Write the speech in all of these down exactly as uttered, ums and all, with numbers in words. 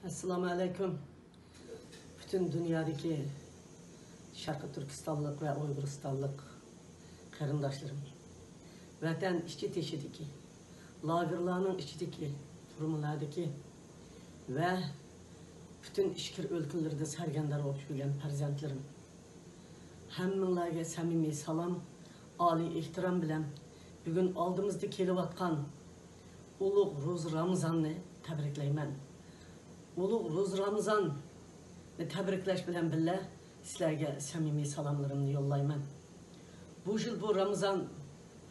ئەسسالامۇ ئەلەيكۇم. پۈتۈن دۇنيادىكى شەرقىي تۈركىستانلىق ۋە ئۇيغۇرىستانلىق قېرىنداشلىرىم، ۋەتەن ئىچى تېشىدىكى، لاگېرلارنىڭ ئىچىدىكى، تۈرمىلەردىكى ۋە پۈتۈن ئىچكىرى ئۆلكىلىرىدە سەرگەردان بولۇپ يۈرگەن پەرزەنتلىرىم، ھەممىڭلارگە سەمىمىي سالام، ئالىي ئېھتىرام بىلەن بۈگۈن ئالدىمىزدا كېلىۋاتقان ئۇلۇغ روزا رامىزاننى تەبرىكلەيمەن. ئۇلۇغ روزا رامىزاننى تەبرىكلەش بىلەن بىللە، سىلەرگە سەمىمىي سالاملىرىمنى يوللايمەن. بۇ يىل بۇ رامىزان،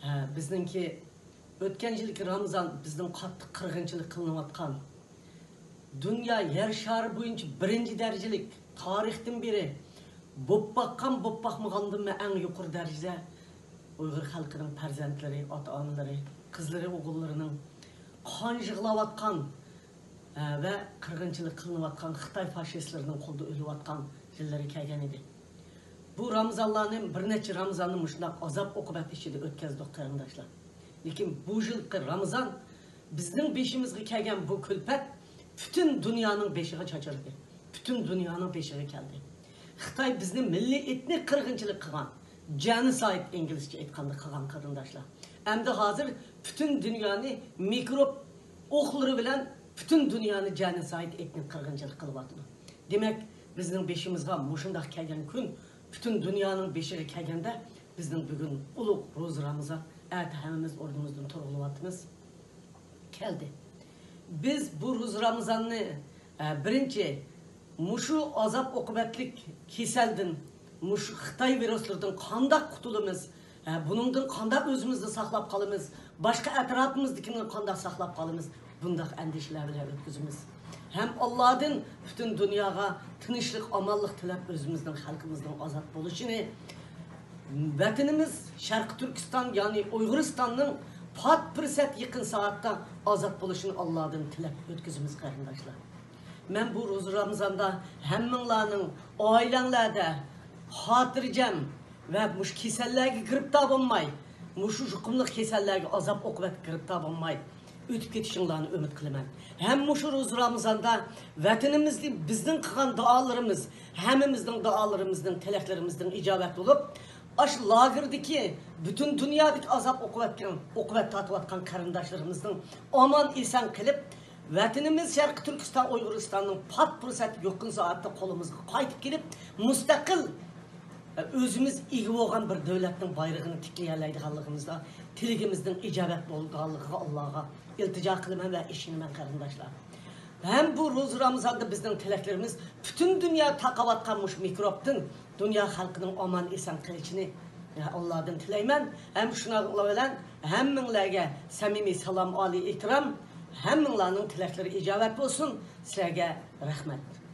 ھە، بىزنىڭكى ئۆتكەن يىلقى رامىزان بىزنىڭ قاتتىق قىرغىنچىلىق قىلىنىۋاتقان، دۇنيا يەر شارى بويىچە بىرىنچى دەرىجىلىك، تارىختىن بېرى بوپ باققان، بوپ باقمىغاندىنمۇ ئەڭ يۇقىرى دەرىجىدە ئۇيغۇر خەلقىنىڭ پەرزەنتلىرى، ئاتا-ئانىلىرى، قىزلىرى، ئوغۇللىرىنىڭ قان يىغلاۋاتقان، ھە، ۋە قىرغىنچىلىق قىلىنىۋاتقان خىتاي فاشىستلىرىنىڭ قولىدا ئۆلۈۋاتقان يىللىرى كەلگەن ئىدى. بۇ رامىزانلارنى، بىر نەچچە رامىزاننى مۇشۇنداق ئازاب-ئوقۇبەت ئىچىدە ئۆتكەزدۇق، قېرىنداشلار. لېكىن بۇ يىلقى رامىزان بىزنىڭ بېشىمىزغا كەلگەن بۇ كۈلپەت پۈتۈن دۇنيانىڭ بېشىغا چاچرىدى. پۈتۈن دۇنيانىڭ بېشىغا كەلدى. خىتاي بىزنى مىللىي ئېتنىك قىرغىنچىلىق قىلغان، جېنوسايد ئىنگلىزچە ئېيتقاندا قىلغان، قېرىنداشلار. ئەمدى ھازىر پۈتۈن دۇنيانى مىكروب ئوقلىرى بىلەن پۈتۈن دۇنيانى جېنوسايد ئېتنىك قىرغىنچىلىق قىلىۋاتىدۇ. دېمەك، بىزنىڭ بېشىمىزغا مۇشۇنداق كەلگەن كۈن پۈتۈن دۇنيانىڭ بېشىغا كەلگەندە، بىزنىڭ بۈگۈن ئۇلۇغ روزا رامىزان، ئەتە ھەممىمىز ئورنىمىزدىن تۇرغىلىۋاتىمىز. كەلدى. بىز بۇ روزا رامىزاننى، ئە، بىرىنچى، مۇشۇ ئازاب-ئوقۇبەتلىك كېسەلدىن، مۇشۇ خىتاي ۋىرۇسلىرىدىن قانداق قۇتۇلىمىز، ئە، بۇنىڭدىن قانداق ئۆزىمىزنى ساقلاپ قالىمىز، باشقا ئەتراپىمىزدىكىنى قانداق ساقلاپ قالىمىز، بۇنداق ئەندىشىلەر بىلەن ئۆتكۈزىمىز. ھەم ئاللادىن پۈتۈن دۇنياغا تىنچلىق، ئامانلىق تىلەپ، ئۆزىمىزنىڭ، خەلقىمىزنىڭ ئازاد بولۇشىنى، ۋەتىنىمىز شەرقىي تۈركىستان، يەنى ئۇيغۇرىستاننىڭ پات پۇرسەت يېقىن سائەتتە ئازاد بولۇشىنى ئاللادىن تىلەپ ئۆتكۈزىمىز، قېرىنداشلار. مەن بۇ روزا رامىزاندا ھەممىڭلارنىڭ ئائىلەڭلەردە خاتىرجەم ۋە مۇشۇ كېسەللەرگە گىرىپتار بولماي، مۇشۇ يۇقۇملۇق كېسەللەرگە، ئازاب-ئوقۇبەتكە گىرىپتار بولماي ئۆتۈپ كېتىشىڭلارنى ئۈمىد قىلىمەن. ھەم مۇشۇ روزا رامىزاندا ۋەتىنىمىزدە بىزنىڭ قىلغان دۇئالىرىمىز، ھەممىمىزنىڭ دۇئالىرىمىزنىڭ، تىلەكلىرىمىزنىڭ ئىجابەت بولۇپ، ئاشۇ لاگېردىكى، پۈتۈن دۇنيادىكى ئازاب-ئوقۇبەتكە، ئوقۇبەت تارتىۋاتقان قېرىنداشلىرىمىزنىڭ ئامان-ئېسەن قېلىپ، ۋەتىنىمىز شەرقىي تۈركىستان ئۇيغۇرىستاننىڭ پات پۇرسەت يېقىن سائەتتە قولىمىزغا قايتىپ كېلىپ، مۇستەقىل، ئۆزىمىز ئىگە بولغان بىر دۆلەتنىڭ بايرىقىنى تىكلىيەلەيدىغانلىقىمىزدا تىلىكىمىزنىڭ ئىجابەت بولىدىغانلىقىغا ئاللاغا ئىلتىجا قىلىمەن ۋە ئىشىنىمەن، قېرىنداشلار. ھەم بۇ روزا رامىزاندا بىزنىڭ تىلەكلىرىمىز پۈتۈن دۇنيا تارقاۋاتقان مۇشۇ مىكروبتىن دۇنيا خەلقىنىڭ ئامان-ئېسەن قېلىشىنى ئاللادىن تىلەيمەن. ھەم شۇنىڭ بىلەن ھەممىڭلارگە سەمىمىي سالام، ئالىي ئېھتىرام. ھەممىڭلارنىڭ تىلەكلىرى ئىجابەت بولسۇن. سىلەرگە رەھمەت.